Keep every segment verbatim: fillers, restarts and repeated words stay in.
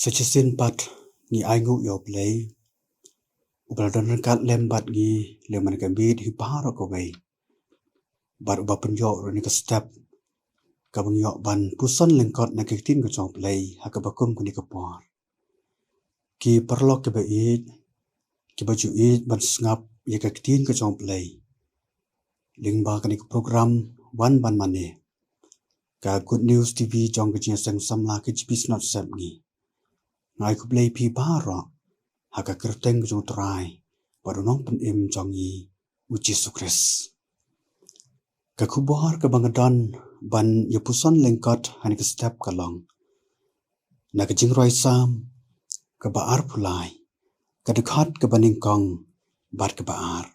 Sa shisien pat ngi ai nguh ïa U Blei, uba la don ryngkat lem bad ngi lem man ka miet hi baroh kawei, bad uba pynïoh ruh ïa kane ka step kaba ngi ïoh ban puson lyngkot na ka ktien ka jong U Blei ha kaba kum kane ka por. Ki paralok kiba ïeit, kiba ju ïeit ban sngap ïa ka ktien ka jong U Blei lyngba kane ka program Wan Ban Mane, ka Good News T V jong ka Jingïaseng Samla K J B Synod Sepngi. Nga ai khublei ïa phi baroh ha ka kyrteng ka jong U Trai bad U Nongpynim jong ngi, U Jisu Khrist. Ka khubor kaba nga don ban ïa puson lyngkot ha kane ka step ka long na ka Jingrwai Salm kaba arphew lai, ka dkhot kaba nyngkong bad kaba ar.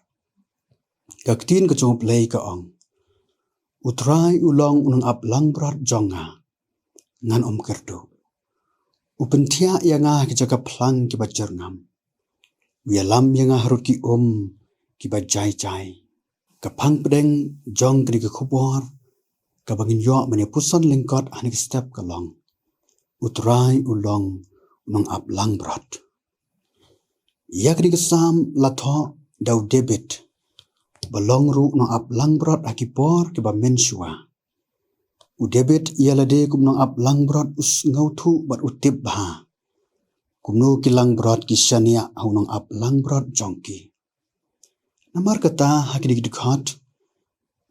Ka ktien ka jong U Blei ka ong: U Trai u long u nongap langbrot jong nga, ngan ym kyrduh. U pynthiah ïa nga ha ki jaka phlang kiba jyrngam. U ïalam ïa nga harud ki um kiba jai jai. Ka phang pdeng jong kane ka khubor kaba ngin ïoh ban ïa puson lyngkot ha kane ka step ka long: U Trai u long u nongap langbrot. Ïa kane ka Salm la thoh da u David, ba long ruh u nongap langbrot ha ki por kiba mynshuwa. U David ïa lade kum u nongap langbrot u sngewthuh bad u tip bha kumno ki langbrot ki shaniah ha u nongap langbrot jong ki. Namar kata ha kine ki dkhot,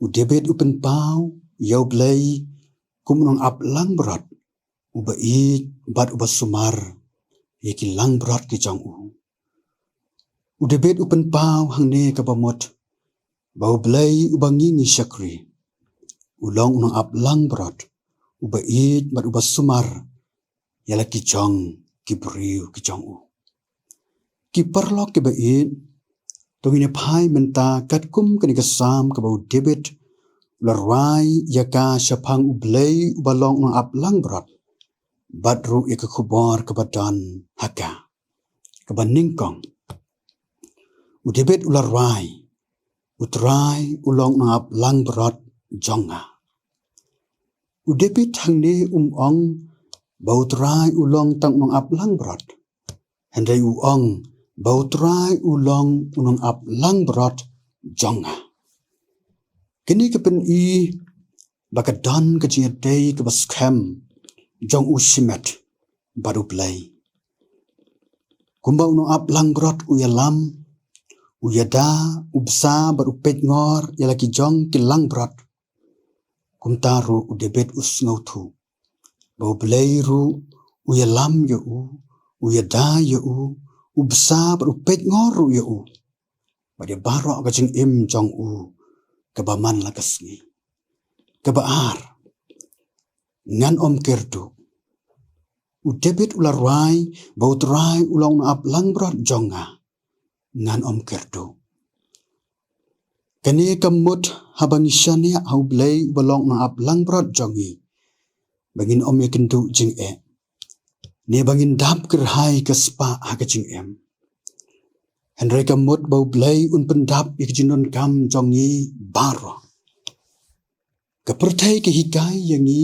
u David u pynpaw ïa U Blei kum u nongap langbrot uba ïeit bad uba sumar ïa ki langbrot ki jong u. U David u pynpaw hangne kaba mut ba U Blei uba ngi ngi shakri u long u nongap langbrot uba ïeit bad uba sumar ïa la ki jong ki briew ki jong u. Ki paralok kiba ïeit, to ngin ïa phai mynta katkum kane ka Salm kaba u David u la rwai ïa ka shaphang U Blei uba long u nongap langbrot, bad ruh ïa ka khubor kaba don ha ka. Kaba nyngkong, u David u la rwai: U Trai u long u nongap langbrot jong nga. U David hangne um ong ba U Trai u long tang u nongap langbrot, hynrei u ong ba U Trai u long u nongap langbrot jong nga. Kane ka pyni ba ka don ka jingïadei kaba skhem jong u shimet bad U Blei. Kumba u nongap langbrot u ïalam, u ïada, u bsa bad u peitngor ïa la ki jong ki langbrot, kumta ruh u David u sngewthuh ba U Blei ruh u ïalam ïa u, u ïada ïa u, u bsa bad u peitngor ruh ïa u bad ïa baroh ka jingim jong u kaba man la ka sngi. Kaba ar, ngan ym kyrduh. U David u la rwai ba U Trai u long u nongap langbrot jong nga, ngan ym kyrduh. Kane ka mut haba ngi shaniah ha U Blei uba long u nongap langbrot jong ngi, ba ngin ym ïakynduh jingeh, ne ba ngin dap kyrhai ka spah ha ka jingim. Hynrei ka mut ba U Blei un pyndap ïa ka jingdonkam jong ngi baroh. Ka pyrthei ka hikai ïa ngi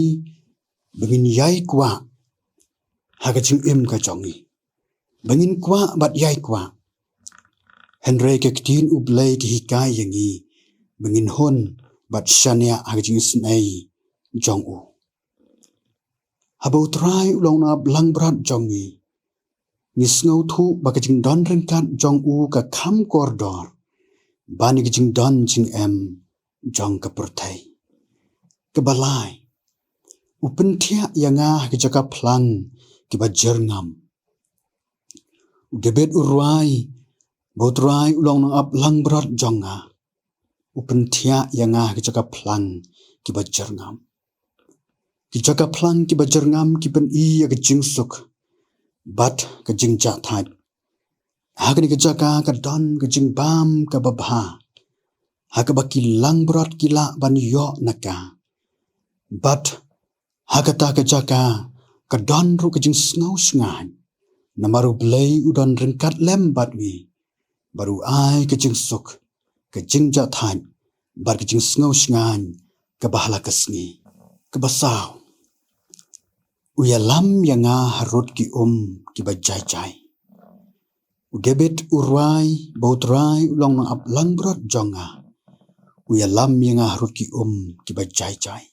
ba ngin ïai kwah ha ka jingim ka jong ngi, ba ngin kwah bad ïai kwah. Hynrei ka ktien U Blei ka hikai ïa ngi ba ngin hun bad shaniah ha ka jingisynei jong u. Haba U Trai u long u nongap langbrot jong ngi, ngi sngewthuh ba ka jingdon ryngkat jong u ka kham kordor ban ïa ka jingdon jingem jong ka pyrthei. Kaba lai, u pynthiah ïa nga ha ki jaka phlang kiba jyrngam. U David u rwai ba U Trai u long u nongap langbrot jong nga. U pynthiah ïa nga ha ki jaka phlang kiba jyrngam. Ki jaka phlang kiba jyrngam ki pyni ïa ka jingsuk bad ka jingjahthait. Ha kane ka jaka ka don ka jingbam kaba bha, ha kaba ki langbrot ki lah ban ïoh na ka. Bad ha kata ka jaka ka don ruh ka jingsngew shngaiñ, namar U Blei u don ryngkat lem bad ngi, bad u ai ka jingsuk, ka jingjahthait bad ka jingsngew shngaiñ kaba ha la ka sngi. Kaba saw, U ïalam ïa nga harud ki um kiba jai jai. U David u rwai ba U Trai u long nongap langbrot jong nga. U ïalam ïa nga harud ki um kiba jai jai.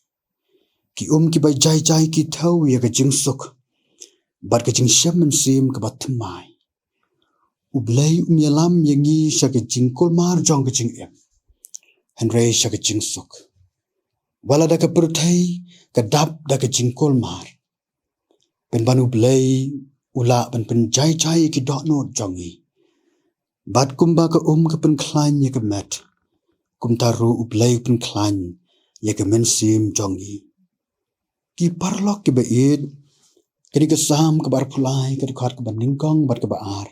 Ki um kiba jai jai ki thew ïa ka jingsuk bad ka jingshemsem kaba thymmai. U Blei um ïalam ïa ngi sha ka jingkulmar jong ka jingim, hynrei sha ka jingsuk. Wat la da ka pyrthei ka dap da ka jingkulmar, pynban U Blei u lah ban pynjai jai ïa ki dohnud jong ngi. Bad kumba ka um ka pynkhlaiñ ïa ka met, kumta ruh U Blei u pynkhlaiñ ïa ka mynsiem jong ngi. Ki paralok kiba ïeit, kane ka Salm kaba arphew lai, ka dkhot kaba nyngkong bad kaba ar,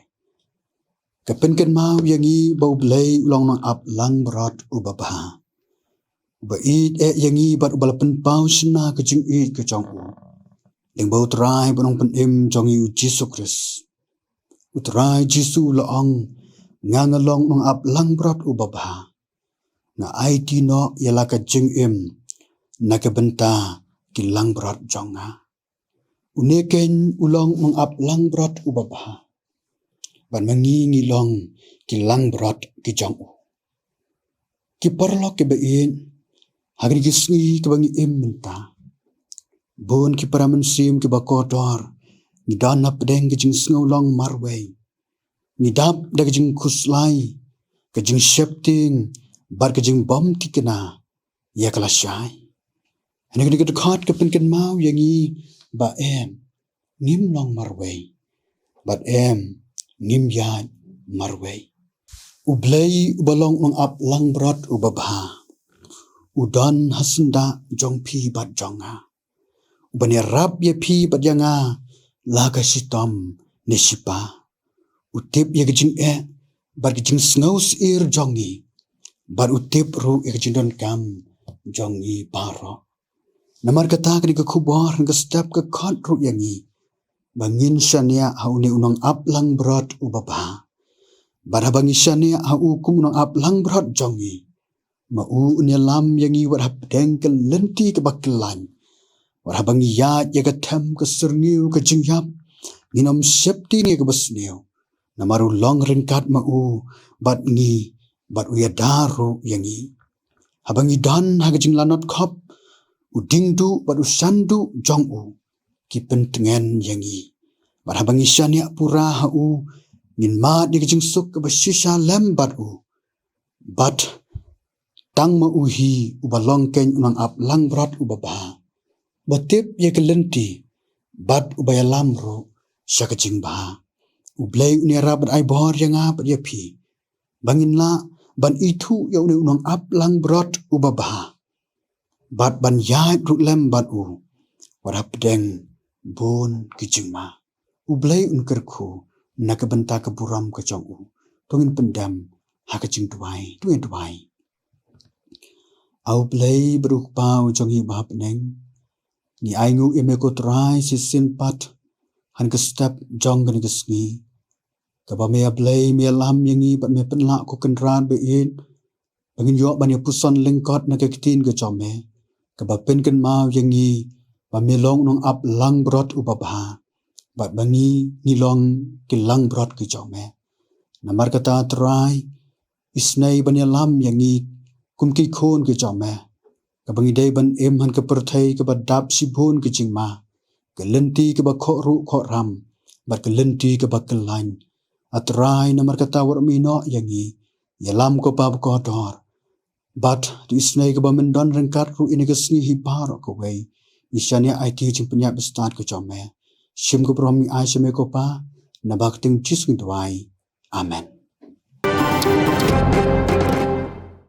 ka pynkynmaw ïa ngi ba U Blei u long nongap langbrot uba bha, uba ïeit eh ïa ngi bad uba la pynpaw shynna ka jingïeit ka jong u lyngba U Trai bad Nongpynim jong ngi U Jisu Khrist. U Trai Jisu u la ong, nga nga long nongap langbrot uba bha. Nga aiti noh ïa la ka jingim na ka bynta ki langbrot jong nga. Une keiñ u long nongap langbrot uba bha, bad ma ngi ngi long ki langbrot ki jong u. Ki paralok kiba ïeit, ha kine ki sngi kiba ngi im mynta, bun ki para mynsiem kiba kordor, ngi don hapdeng ka jingsngew long marwei. Ngi dap da ka jingkhuslai, ka jingsheptieng bad ka jingbym thikna ïa ka lashai. Hynrei kane ka dkhot ka pynkynmaw ïa ngi ba em, ngim long marwei, bad em, ngim ïaid marwei. U Blei uba long nongap langbrot uba bha, u don ha syndah jong phi bad jong nga. Uban ïarap ïa phi bad ïa nga la ka shitom ne shipa. U tip ïa ka jingeh bad ka jingsngew syier jong ngi, bad u tip ruh ïa ka jingdonkam jong ngi baroh. Namar kata kane ka khubor ha kane ka step ka khot ruh ïa ngi ba ngin shaniah ha une u nongap langbrot uba bha. Bad haba ngi shaniah ha u kum u nongap langbrot jong ngi, ma u un ïalam ïa ngi wat hapdeng ka lynti kaba kyllaiñ. Wat haba ngi ïaid ïa ka them ka syrngiew ka jingïap, ngin ym sheptieng ïa kaba sniew, namar u long ryngkat ma u bad ngi, bad u ïada ruh ïa ngi. Haba ngi don ha ka jinglanot khop, u diengduh bad u shanduh jong u ki pyntngen ïa ngi. Bad haba ngi shaniah pura ha u, ngin mad ïa ka jingsuk kaba shisha lem bad u. Bad tang ma u hi uba long keiñ u nongap langbrot uba bha, ba tip ïa ka lynti bad uba ïalam ruh sha ka jingbha. U Blei un ïarap bad ai bor ïa nga bad ïa phi ba ngin lah ban ithuh ïa une u nongap langbrot uba bha, bad ban ïaid ruh lem bad u wat hapdeng bun ki jingma. U Blei un kyrkhu na ka bynta ka burom ka jong u. To ngin pyndem ha ka jingduwai, to ngin duwai. A U Blei bad U Kpa u jong ngi uba ha bneng, ngi ainguh ïa me ko Trai shisien pat ha kane ka step jong kane ka sngi, kaba me A Blei me ïalam ïa ngi bad me pynlah ko Kynrad ba ïeit ba ngin ïoh ban ïa puson lyngkot na ka ktien ka jong me, kaba pynkynmaw ïa ngi ba me long u nongap langbrot uba bha, bad ba ngi ngi long ki langbrot ki jong me. Namar kata Trai, isynei ban ïalam ïa ngi kum ki khun ki jong me, kaba ngi dei ban im ha kane ka pyrthei kaba dap shibun ki jingma, ka lynti kaba khohruh khohram, bad ka lynti kaba kyllaiñ. A Trai, namar kata wat ym ïehnoh ïa ngi, ïalam ko Pa bakordor. Bad to isynei kaba men don ryngkat ruh ïa kane ka sngi hi baroh kawei. Ngi shaniah aiti jingpynïaid bastad ka jong me. Shim ka burom ngi ai sha me ko Pa, naba ka kyrteng Jisu ngi duwai. Amen.